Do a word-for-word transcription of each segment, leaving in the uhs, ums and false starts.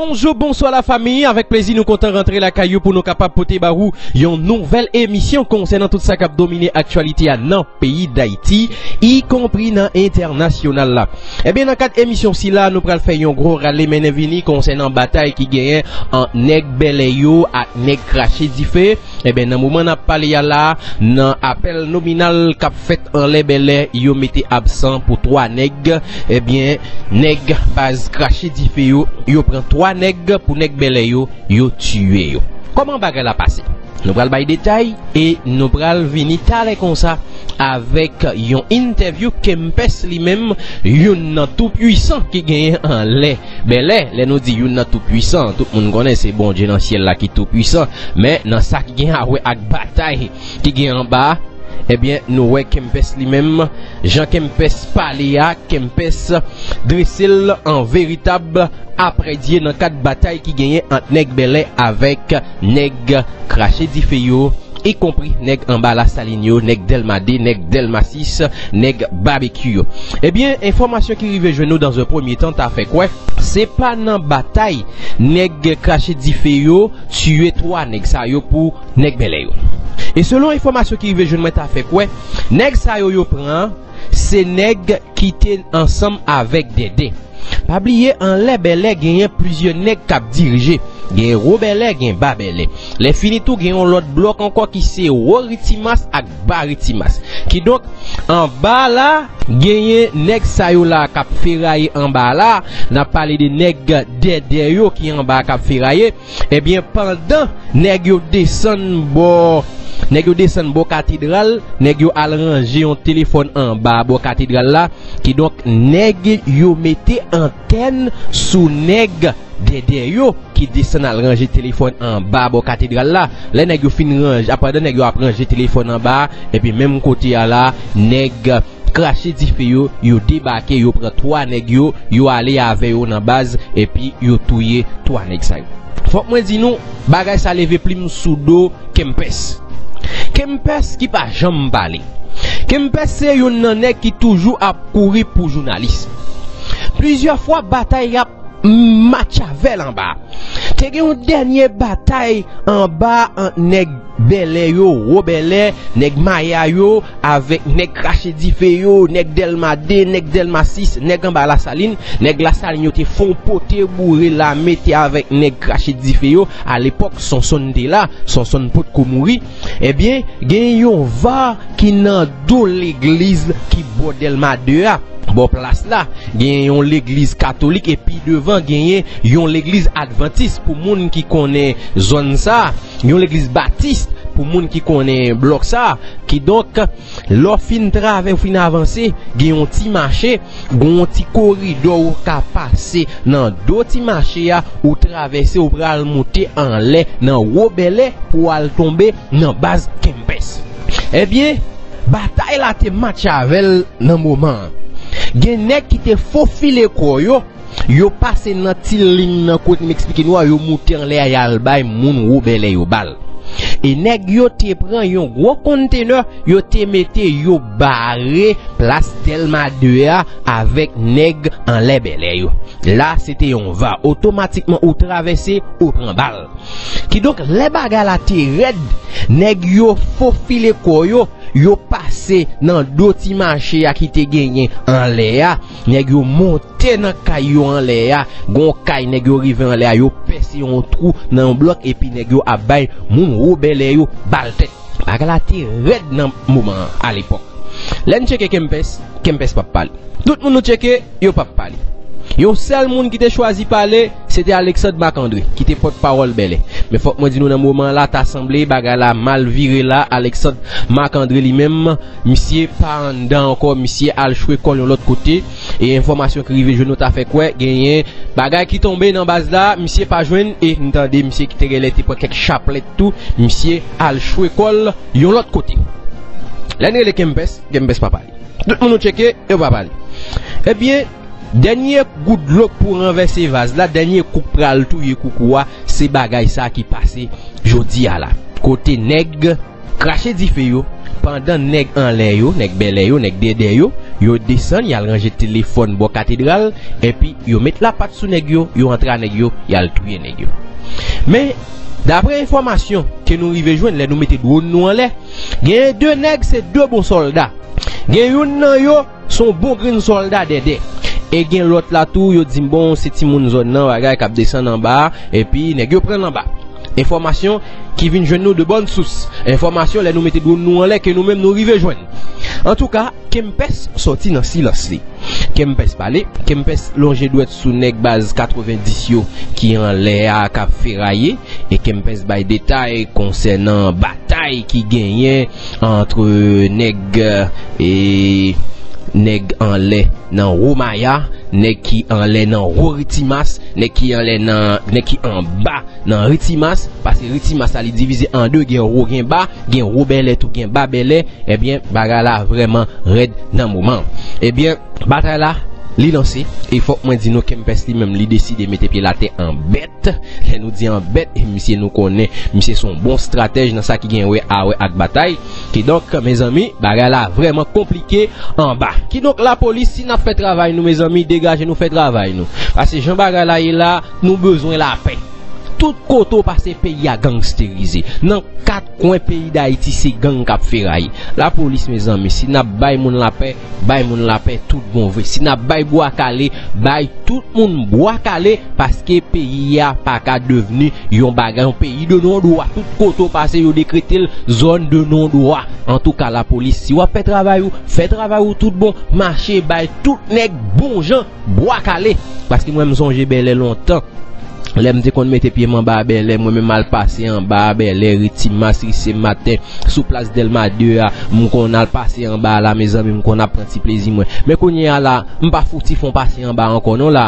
Bonjou, bonswa la fami, avèk plezi nou kontan rantre lakay ou pou nou kapab pote ba ou yon nouvèl emisyon konsènan tout sa k ap domine aktyalite a nan peyi Dayiti, ikonpri nan entènasyonal la. Ebyen, nan kad emisyon sila, nou pral fè yon gwo rale mennen vini konsènan batay ki genyen ant nèg bèlè yo ak nèg krache dife. Ebyen, nan moman n ap pale a la, nan apèl nominal k ap fèt anlè bèlè, yo mete absan pou twa nèg. Ebyen, nèg baz krache dife yo, yo pran twa nèg pou nèg bèlè yo, yo tiye yo. Kòman bagay la pase? Nou pral bay detay e nou pral vini talè konsa avèk yon entèvyou Kempès li menm, youn nan tou pwisan ki genyen anlè bèlè. Lè nou di youn nan tou pwisan, tout moun konnen se Bondye nan syèl la ki tou pwisan. Men nan sa ki gen a wè ak batay ki gen anba a, ebyen, nou wè Kempès li menm, jan Kempès pale a, Kempès drese l an veritab apredye nan kad batay ki genyen ant nèg bèlè avèk nèg krache dife yo, ikonpri nèg anba Lasalin yo, nèg Dèlma de, nèg Dèlma sis, nèg Babekyou yo. Ebyen, enfòmasyon ki rive jwenn nou dans un premier temps ta fè kwè, se pa nan batay nèg krache dife yo tiye twa nèg sa yo pou nèg bèlè yo. E selon enfòmasyon ki rive jwenn mwen ta fè kwè, nèg sa yo yo pran an, se nèg ki te ansanm avèk Dèdè. Pa bliye, anlè bèlè genyen plizyè nèg k ap dirije. Gen wo bèlè, gen ba bèlè. Lè fini tou, gen yon lòt blòk ankò ki se wo Ritimas ak ba Ritimas. Kidonk, anba la, genyen nèg sa yo la k ap feraye anba la. N ap pale de nèg Dèdè yo ki anba a k ap feraye. Ebyen, pandan nèg yo desann bò, nèg yo desann bò katedral, nèg yo al ranje yon telefòn anba bò katedral la. Kidonk, nèg yo mete antèn sou nèg Dèdè yo ki desann al ranje telefòn anba bò katedral la. Lè nèg yo fin ranje, pandan nèg yo ap ranje telefòn anba a, epi menm kote a la, nèg krache dife yo, yo debake, yo pran twa nèg yo, yo ale avè yo nan baz, epi yo touye twa nèg sa yo. Fòk mwen di nou, bagay sa leve plim sou do Kempès. Kempès ki pa janm pale. Kempès se youn nan nèg ki toujou ap kouri pou jounalis. Plizyè fwa batay ap matchavèl anba. Te gen yon dènye batay anba ant nèg bèlè yo, wo bèlè, nèg maya yo, avèk nèg krache dife yo, nèg Dèlma de, nèg Dèlma sis, nèg anba Lasalin. Nèg Lasalin yo te fè yon pote boure lame te avèk nèg krache dife yo. Alepòk, Sonsonn te la, Sonsonn potko mouri. Ebyen, gen yon va ki nan do legliz ki bò Dèlma de a, bò plas la. Gen yon legliz katolik, epi devan genyen yon legliz advantis pou moun ki konnen zòn sa, yon legliz batis pou moun ki konnen blòk sa. Kidonk, lè w fin travè, w fin avanse, gen yon ti mache, gen yon ti koridò ou ka pase nan do ti mache a, ou travèse, ou pral moute anlè nan wo bèlè pou w al tonbe nan baz Kempès. Ebyen, batay la te matchavèl nan moman an. Gen nèg ki te fofile kò yo, yo pase nan ti liy nan kote m eksplike nou a, yo moute anlè a, y al bay moun wo bèlè yo bal. E nèg yo te pran yon gwo kontenè, yo te mete, yo bare plas Dèlma de a avèk nèg anlè bèlè yo. La, se te yon va. Otomatikman, ou travèse, ou pran bal. Kidonk, lè bagay la te rèd, nèg yo fofile kò yo, yo pase nan do ti mache a ki te genyen anlè a. Nèg yo monte nan kay yo anlè a. Gon kay, nèg yo rive anlè a, yo pèse yon twou nan yon blòk, epi nèg yo ap bay moun wo bèlè yo bal tèt. Bagay la te rèd nan moman an, alepòk. Lè n tcheke Kempès, Kempès p ap pale. Tout moun nou tcheke, yo p ap pale. Yon sèl moun ki te chwazi pale, se te Alexandre Marc-André, ki te pòtpawòl bèlè. Men fòk mwen di nou, nan moman an la, ta sanble bagay la mal vire la. Alexandre Marc-André li menm, misye pa anndan ankò, misye al chwe kò l yon lòt kote. E enfòmasyon ki rive jwenn nou ta fè kwè, genyen bagay ki tonbe nan baz la, misye pa jwenn, e n tande misye ki te genlè te pran kèk chaplèt tou, misye al chwe kò l yon lòt kote. Lè n rele Kempès, Kempès pa pale. Tout moun nou tcheke, yo pa pale. Ebyen, dènye gout dlo k pou ranvèse vaz la, dènye kou k pral touye koukou a, se bagay sa ki pase jodi a la. Kote nèg krache dife yo, pandan nèg anlè yo, nèg bèlè yo, nèg dèdè yo, yo desann, y al ranje telefòn bò katedral, epi yo met lapat sou nèg yo, yo antre a nèg yo, y al touye nèg yo. Men, dapre enfòmasyon ke nou rive jwenn lè nou mete dwòn nou anlè, genyen de nèg, se de bon sòlda. Gen youn nan yo, se yon bon grenn sòlda dèdè. E gen lòt la tou, yo di m, bon, se timoun zòn nan, bagay k ap desann anba a, epi nèg yo pran l anba. Enfòmasyon ki vin jwenn nou de bòn sous. Enfòmasyon lè nou mete dwòn nou anlè ke nou menm nou rive jwenn. Antouka, Kempès sòti nan silans li. Kempès pale, Kempès lonje dwèt sou nèg baz katrevendis yo ki anlè a k ap feraye, e Kempès bay detay konsènan batay ki genyen ant nèg, e, nèg anlè nan Wo Maya, nèg ki anlè nan Wo Ritimas, nèg ki anlè nan, nèg ki anba nan Ritimas, paske Ritimas la li divize an de, gen wo, gen ba, gen wo bèlè tou, gen ba bèlè, ebyen, bagay la vrèman rèd nan moman. Ebyen, batay la, li lanse, e fòk mwen di nou, Kempès li menm, li deside mete pye l atè an bèt. Lè nou di an bèt, e misye nou konnen, misye se yon bon estratèj nan sa ki gen wè a wè ak batay. Kidonk, mezanmi, bagay la vrèman konplike anba. Kidonk, lapolis, si n ap fè travay nou, mezanmi, degaje nou fè travay nou. Paske jan bagay la ye la, nou bezwen lapè. Tout kote w pase, peyi a gangsterize. Nan kat kwen peyi Dayiti, se gang k ap feraye. Lapolis, mezanmi, si n ap bay moun lapè, bay moun lapè tout bon vre. Si n ap bay bwa kale, bay tout moun bwa kale, paske peyi a pa ka devni yon bagay, yon peyi de non dwa. Tout kote w pase, yo dekrete l zòn de non dwa. Antouka, lapolis, si w ap fè travay ou, fè travay ou tout bon, mache bay tout nèg bon jan bwa kale. Paske mwen, m sonje bèlè lontan. Lè m te konn mete pye m anba a bèlè, mwen menm al pase anba a bèlè, Ritimas, Ri Senmaten, sou plas Dèlma de a, m konn al pase anba a la, mezanmi, m konn ap pran ti plezi mwen. Men kounye a la, m pa fouti fè yon pase anba ankò non la.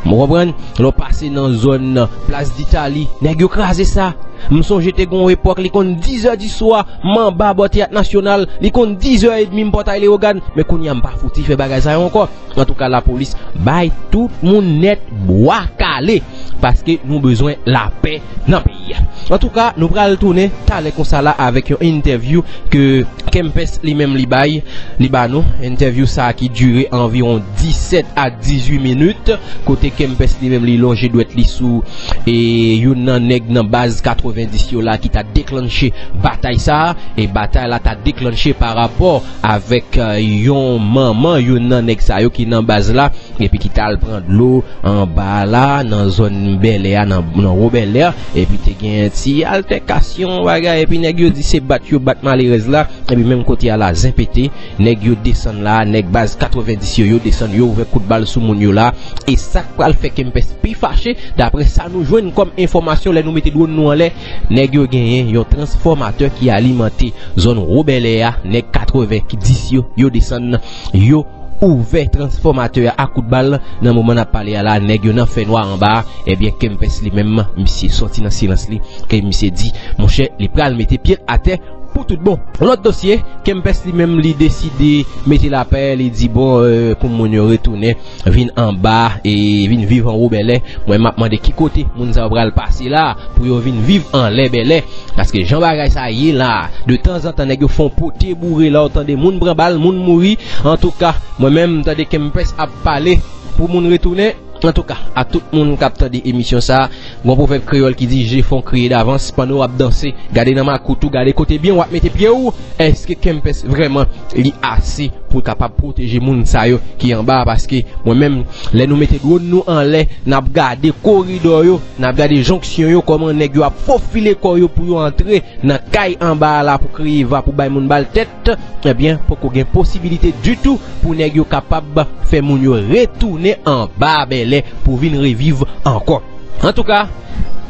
Ou konprann? Lè w pase nan zòn plas Ditali, nèg yo kraze sa. M sonje te gon epòk, li konn diz è di swa, m anba bò Teyat Nasyonal, li konn diz è edmi, m pòtay Leyogàn, men kounye a m pa fouti fè bagay sa yo ankò. Antouka, lapolis, bay tout moun nèt bwa kale, paske nou bezwen lapè nan peyi a. Antouka, nou pral tounen talè konsa la avèk yon entèvyou ke Kempès li menm li bay, li ba nou. Entèvyou sa a ki dire anviwon disèt a dizuit minit, kote Kempès li menm li lonje dwèt li sou, e, youn nan nèg nan baz katrevendis yo la ki ta deklanche batay sa a, e batay la ta deklanche pa rapò avèk, e, yon manman youn nan nèg sa yo ki nan baz la, epi ki t al pran dlo anba la, nan zòn bèlè a, nan, nan wo bèlè, epi te gen ti altèkasyon, bagay, epi nèg yo di se bat yo bat malerèz la, epi menm kote a la, zen pete, nèg yo desann la, nèg baz katrevendis yo, yo desann, yo ouvè kout bal sou moun yo la, e sa k pral fè Kempès pi fache, daprè sa nou jwenn kòm enfòmasyon lè nou mete dwòn nou anlè, nèg yo genyen yon transfòmatè ki alimante zòn wo bèlè a, nèg katrevendis yo, yo desann, yo ouvè transfòmatè a ak kout bal. Nan moman n ap pale a la, nèg yo nan fènwa anba a. Ebyen, Kempès li menm, misye sòti nan silans li, e misye di, monchè, li pral mete pye l atè pou tout bon. Lòt dosye, Kempès li menm, li deside mete lapè, li di, bon, e, pou moun yo retounen vin anba e vin viv an wo bèlè. Mwen, m ap mande ki kote moun sa yo pral pase la pou yo vin viv anlè bèlè. Paske jan bagay sa ye la, de tanzantan nèg yo fè yon pote boure la, ou tande moun pran bal, moun mouri. Antouka, mwen menm, m tande Kempès ap pale pou moun retounen. Antouka, a tout moun k ap tande emisyon sa, gon pwovèb kreyòl ki di, je fè w kriye davans pandan w ap danse. Gade nan makout ou, gade kote byen w ap mete pye w. Èske Kempès vrèman li ase pou l kapab pwoteje moun sa yo ki anba a? Paske mwen menm, lè nou mete dwòn nou anlè, n ap gade koridò yo, n ap gade jonksyon yo, kòman nèg yo ap fofile kò yo pou yo antre nan kay anba a la pou kreye va, pou bay moun bal tèt, ebyen, poko gen posibilite ditou pou nèg yo kapab fè moun yo retounen anba bèlè pou vin reviv ankò. Antouka,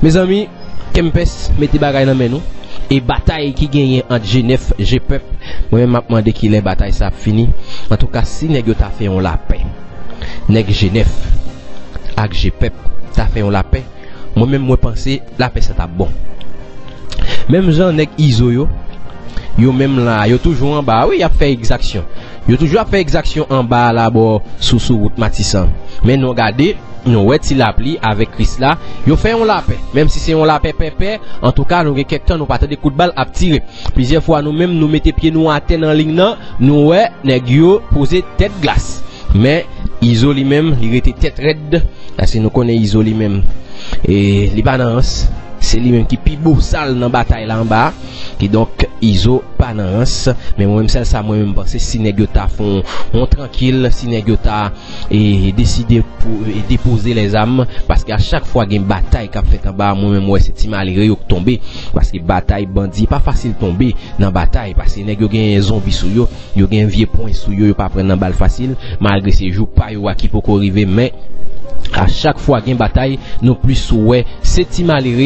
mezanmi, Kempès mete bagay nan men nou. E batay ki genyen ant G nèf, G pèp, mwen menm m ap mande kilè batay sa ap fini. Antouka, si nèg yo ta fè yon lapè, nèg G nèf ak G pèp ta fè yon lapè, mwen menm mwen panse lapè sa t ap bon. Menm jan nèg Izo yo, yo menm la, yo toujou anba, wi, y ap fè egzaksyon. Yo toujou ap fè egzaksyon anba a labò sou, sou wout Matisan. Men nou gade, nou wè Ti Lapli avèk Krisla, yo fè yon lapè. Menm si se yon lapè pèpè, antouka, nou gen kèk tan nou pa tande kout bal ap tire. Plizyè fwa nou menm, nou mete pye nou atè nan liy nan, nou wè nèg yo poze tèt glas. Men Izo li menm, li rete tèt rèd, paske nou konnen Izo li menm, e li pa nan rans. Se li menm ki pi bosal nan batay la anba a. Kidonk, Izo pa nan rans. Men mwen menm, sèl sa mwen menm panse, si nèg yo ta fè yon, yon trankil, si nèg yo ta, e, deside pou, e, depoze lèzam, paske a chak fwa gen batay k ap fèt anba a, mwen menm, mwen wè se ti malere yo k tonbe, paske batay bandi, e pa fasil tonbe nan batay, paske nèg yo gen zonbi sou yo, yo gen vye pwen sou yo, yo pa pran nan bal fasil, malgre se jou pa yo a ki poko rive, men a chak fwa gen batay, nou plis wè se ti malere